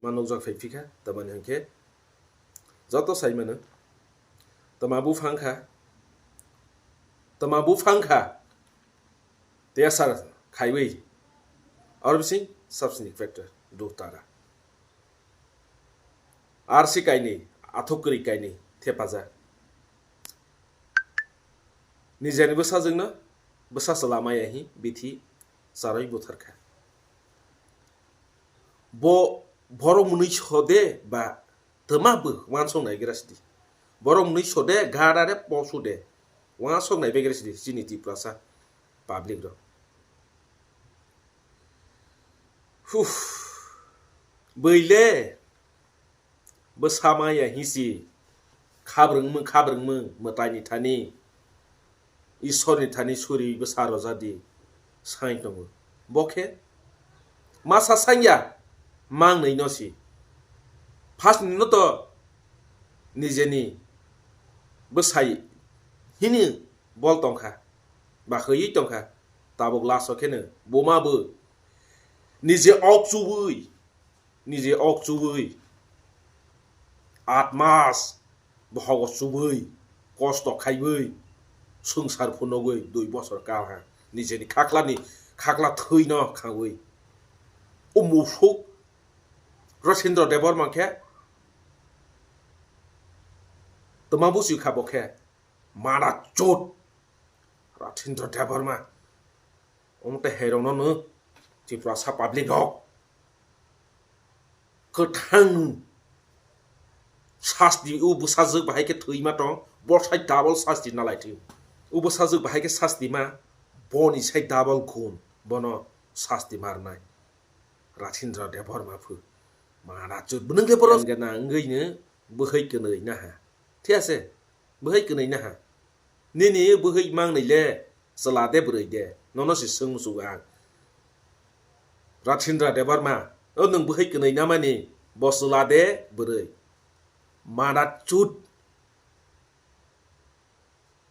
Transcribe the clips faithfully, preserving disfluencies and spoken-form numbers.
Ma nukjak phai phikha, tamani hwnkhe joto sai mano. Tama buphang kha, tama buphang kha, tei asar khaiwi, aro bising substance factor, duk tara. Arsi kainwi, athuk kwrwi kainwi thepajak. Nijani bwsajwkno bwsa chwla maya hi bithi charwi butharkha. Bo borok mwnwi sode ba twma bo uansuk naigra sidi. Borok mwnwi sode, gara de, posu de, uansuk naibegra sidi chini Tiprasa public rok. Huf. Bwile bwsa maya hisi khabrwngmung khabrwngmung mwtaini thani, Isorni thani suri bwsa rojadi sai tongo. Bo khe masa sangya mangnwi no si. First ni no to nijeni bwsai hini bol tongkha, ba hwiwi tongkha, tabuk last o kheno buma bo nije ok chubui, nije ok chubui, aat mas bohogo chubui, kosto khaiwi, swngchar phunugwi dui bosor kal ha, nijeni khaklani, khakla thwino khangwi. O musuk Rasindra Debbarma khe twma busi kha bo khe, mana chut. Rasindra Debbarma. Omo tei hai rokno no Tiprasa public rok kwthang sasti, o bwsajwk bahai khe thwima tong, bo sai double sasti nalai thwi. O bwsajwk bahai khe sasti ma, boni sai double gun bono sasti marnai. Rasindra Debbarma phu mana chut, bwnwng khe borok gana wngwi no bwhai kwnwi naha. Thik ase? Bwhai kwnwi naha. Nini bwhai mangnwi le chwla de bwrwi de? Nono se swng muchungo ang. Rasindra Debbarma, o nwng bwhai kwnwi namani bo chwla de bwrwi? Mana chut.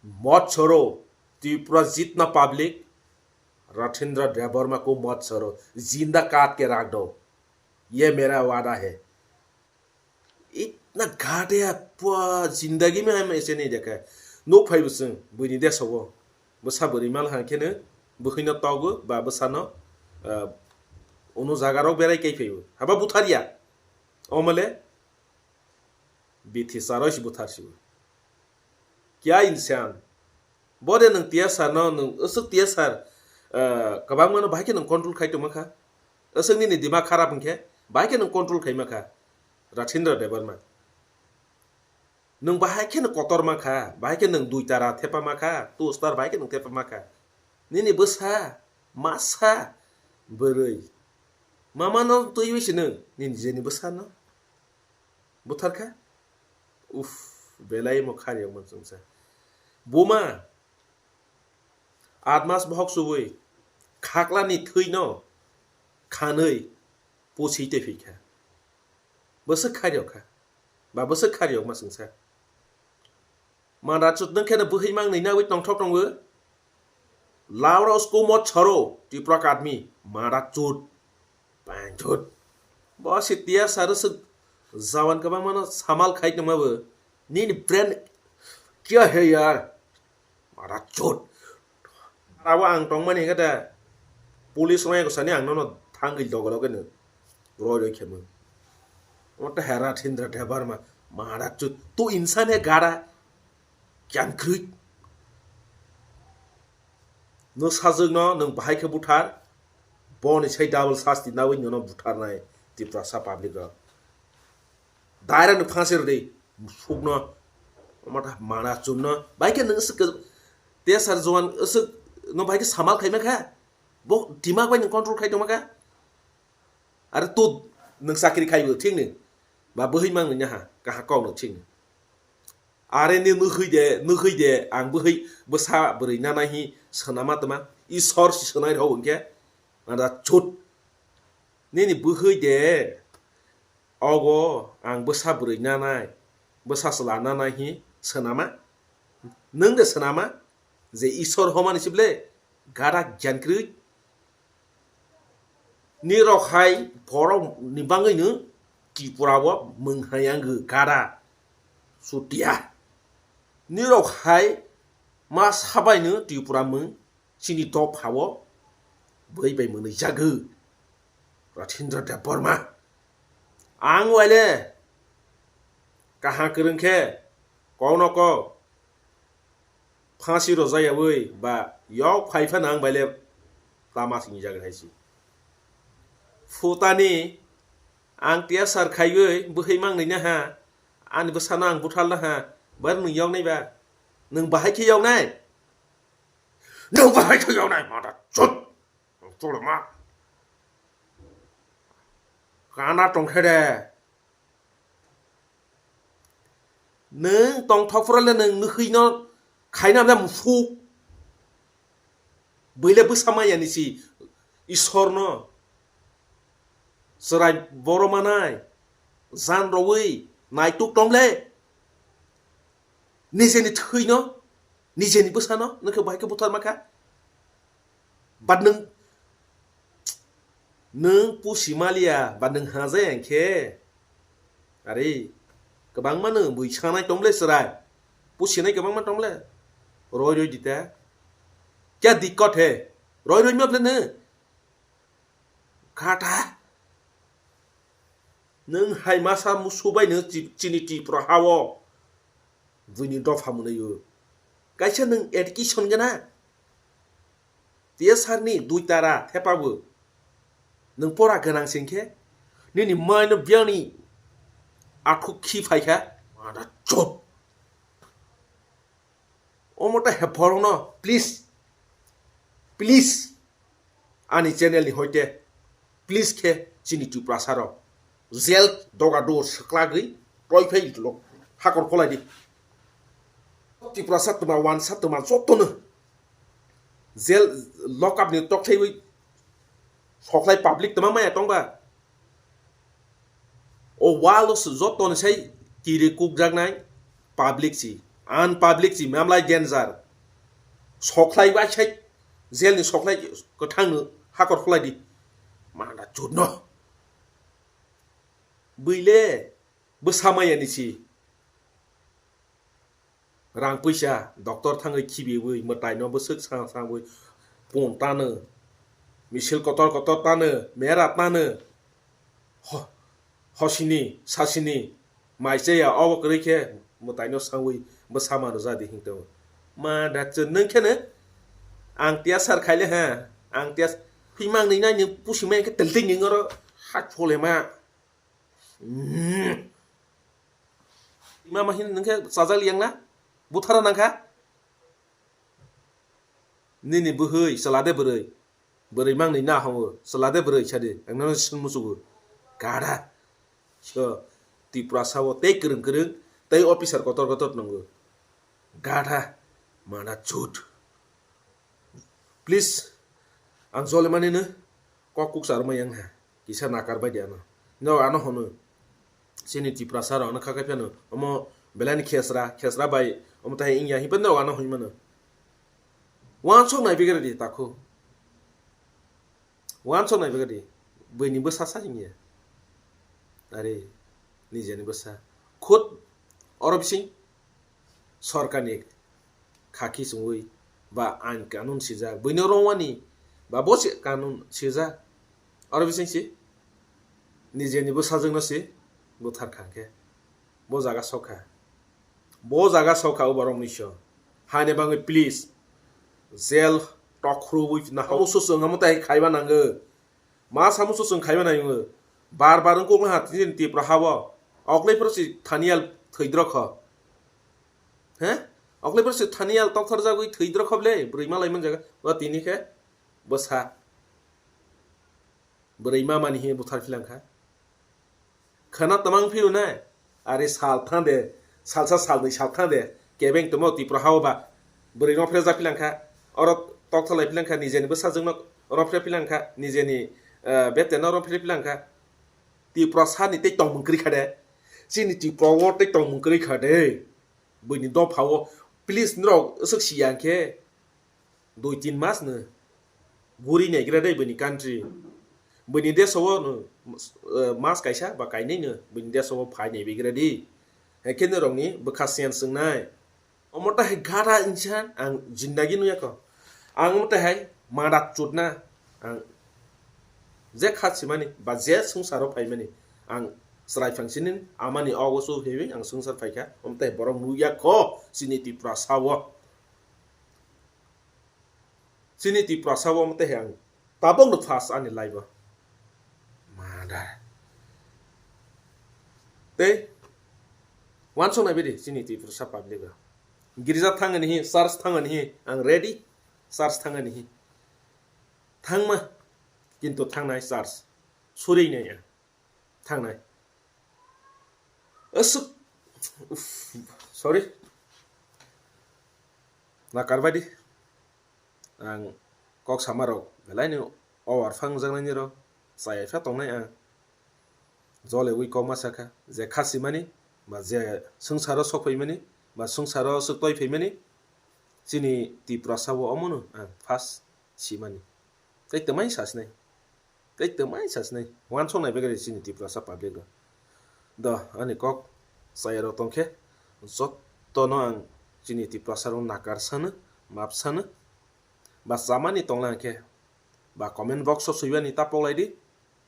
Mot chhoro, Tripura jitna public, Rasindra Debbarma ko mot chhoro, jinda kaat ke rakh do. Ye mera wada hai. Itna ghat hai, pura zindagi mein hum aise nahi dekha hai. Nuk phai bo chwng, buini desh o. Bwsa bwrwi mal hang khe no, bwkhwino togo, ba bwsano, ah, ono jaga rok berai kai phai o. Haba buthar ya. Omole, bithi charwi se buthar si o. Kya insan? Bo de nwng T S R no, nwng aswk T S R, ah, kwbangma no bahai khe nwng control khai tongma kha. Aswk nini dimag kharap hwnkhe bahai khe nwng control khaima kha, Rasindra Debbarma. Nwng bahai khe nwng kotor ma kha, bahai khe nwng dui tara thepa ma kha, two star bahai khe nwng thepa ma kha. Nini bwsa, masa, bwrwi. Mama no twiwi se nwng, nini jeni bwsa no. Buthar kha? Uff, belai mo khari rok mansungsa. Buma, aat mas bohok chubui, khaklani thwino khanwi pusi tei phi kha. Bwswk khari rok kha? Ba bwswk khari rok mansungsa? Mada chut nung kheno bwhwi mangnwi nawi tongthok tongo. Laura usko mot chhoro Tipra kadmi mada chut. Panchut. Bo si T S R swk jawan kwbangmano samal khai tongma bo. Nini brain kya hai yaar? Mada chut. Abo ang tongmani hwnkhe da police rok sani ang nono thangwi dogo loge no roi roi khemo. Omo ta hera Rasindra Debbarma, mada chut. Tu insan hai gara. Kyan khrik. No sajwkno nwng bahai khe buthar, boni sai double sasti nawi nono butharnai Tiprasa public rok. Daira no phansi rwdi, sukno, omo ta mana chumno, bahai khe nwng aswk, T S R jowan aswk, no bahai khe samal khaima kha, bo dimag bai nwng control khai tongma kha. Are to nwng chakri khaibo thikni, ba bwhwi mangni naha, kaha kokno thikni. Are ni nukhwi de, nukhwi de, ang bwhwi bwsa bwrwi nana hi swnama tma, Isor si swnai rw hwnkhe, anda chut. Nini bwhwi de, ogo ang bwsa bwrwi nanai, bwsa chwla nanai hi swnama? Nwng de swnama? Je Isor homani si ble, gara gyan kwrwi. Nirok hai borok ni bangwi no Tripura o mung hai ang gada. Chutia. Nirok hai ma sabaino Tripura mung chini dopha o bwrwi bai mwnwi jagwi. Rathindra Debbarma. Ang waile kaha kwrwng khe kok no kok phasi rwjayawi ba yok phai phano ang baile tama sini jagwi hai si. Phutani ang tiyasar khaiwi bwhwi mangnwi naha, ani bwsano ang butharlaha, bar nwng yoknai ba? Nwng bahai khe yoknai? Nwng bahai khe yoknai, mada chut! Chuluma. Kana tongkhe de. Nwng tongthok phuru le nwng nukhui no khaina le musuk. Bwile bwsa maya ni si Ishwar no. Chwrai boro manai. Jan rowi naituk tong le. Nijeni thwino, nijeni bwsano, nwng khe bahai khe buthar ma kha. But nwng, nwng pusi maliya, but nwng hajai ang khe. Are, kwbangma nwng bui sanai tong le chwrai. Pusinai kwbangma tong le. Roi roi dita. Kya dikkot he? Roi roi ma ble nwng. Kha tha. Nwng hai masa musu bai nwng chi-, chini Tripura ha o. Buini dopha mwnwi o. Kaisa nwng education gana. T S R ni dui tara thepa bo. Nwng pora gwnang sing khe. Nini mai no biyang ni akhuk khi phai kha. Ada chop. Omo ta hephorono, please, please, ani channel ni hoite, please khe chini Tiprasa rok jail doga do swklagwi roi phai lo, hakor kholai di. Tiprasa twma wansa twma jotono jail lock up ni tok thaiwi sokhlai public twma maya tongba. O wall o se joto ni sai kiri kukjaknai public si, unpublic si, mamlai danger. Sokhlai bai sai jail ni sokhlai kwthang no hakor kholai di. Manda chudno. Buile bwsa maya ni si. Rang puisa doctor thangwi khibiwi mwtaino bwswk sa-, sangwi pon tano, misil kotor kotor tano, mera tano, ho-, hosini, sasini, mai chaya obo kwrwi khe mwtaino sangwi bwsa mano jadi hing tongo. Ma da chwng nung kheno ang tiya sar khaile ha, ang tiya phimang ni nai ni pusi mai khe teltei ni oro ha phole ma. Mm. Ima mahin nungkhe chajak liyang na? Buthara nangkha? Nini bwhwi, chwla de bwrwi? Bwrwi mangni na hongo, chwla de bwrwi sadi, ang nono swng muchugo. Gada. So, Tiprasa o tei kwrwng kwrwng, tei officer kotor kotor nungo. Gada. Mana chut. Please, ang jolemani no kok kuksa rwmai yang ha, kisa nakar bai di ano. No ano hono, chini Tiprasa rok ano kha khai phano, omo belai ni khesra, khesra bai, omo tai wngya, himpai no ano hoi mano. Wansok nai bigre di takhu. Wansok nai bigre di, buini bwsa sa hingya. Are, nijeni bwsa. Khud oro bising sorkarni khaki chumui ba ain kanun sijak, buino romwani ba bo se kanun sijak. Oro bising si nijeni bwsajwkno si butharkha hwnkhe bo jaga sokha. Bo jaga sokha o borokni so. Haini bagwi please jail tokhruwi nahao susu wngma tai khaiba nango. Ma samusu chwng khaiba nai wngwi. Bar bar wngkuk wngha tini Tipra ha o. Oklai phuru si thaniyal thwidrok kho. He? Oklai phuru si thaniyal tokthar jagwi thwidrok kho ble. Bwrwi ma lai man jaga. Ba tini khe bwsa. Bwrwi ma mani hi buthar philang kha. Khana tamang phiru nai. Are sal thang de, salsa salnwi sal thang de, kebeng tongmo Tipra ha o ba. Bwrwi rong phre jak philang kha, oro tok thalai philang kha, nijeni bwsajwk no rong phre philang kha, nijeni, eh, bete no rong phre philang kha. Tipra sani tei tongmung kwrwi kha de. Chini Tipra o tei tongmung kwrwi kha de. Buini dopha o, please norok swk si ya khe. Dui tin mas no guri naigra de buini country. Buini deso o no, eh, mas kaisa ba kainwi no buini deso o phai nai bigra di. Hai khe norokni bwkha siyan swngnai. Omo ta hai gada insan ang jindagi nuya ko. Ang omo ta hai madak chutna ang je kha simani ba je swngcharo phaimani ang chwrai phangsini amani ogo su hewi ang swngchar phaikha. Omo ta hai borok nuya ko chini Tiprasa o. Chini Tiprasa o omo ta hai ang tabok no first ani life o. Mada. Tei wansok nai bidi chini Tiprasa public o. Girja thangani hi, church thangani hi, ang ready, church thangani hi. Thangma, kintu thangnai church. Suri nai ang. Thangnai. Aswk, uff, sorry. Nakar bai di. Ang kok sama rok, belai ni over phang jaknai ni ro. Chaya pha tongnai ang. Jole wi kok ma sakha, je kha simani, ba je swngcharo sok phaimani, ba swngcharo swk toi phaimani, chini Tiprasa o omono ang first simani. Tei twmai sasnai, tei twmai sasnai, wansok nai bagwi chini Tiprasa public rok. Do, ani kok chaya rok tongkhe, jotono ang chini Tiprasa rok nakar sano, map sano, ba chamani tongla hwnkhe, ba comment box o swibani tapok lai di.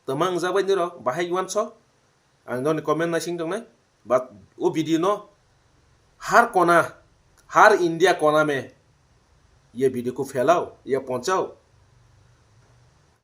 Twmang jak bai nirok bahai wansok. Ang noni comment naising tongnai. But o video no har kona, har India kona me ye video ko phelao, ye ponchao,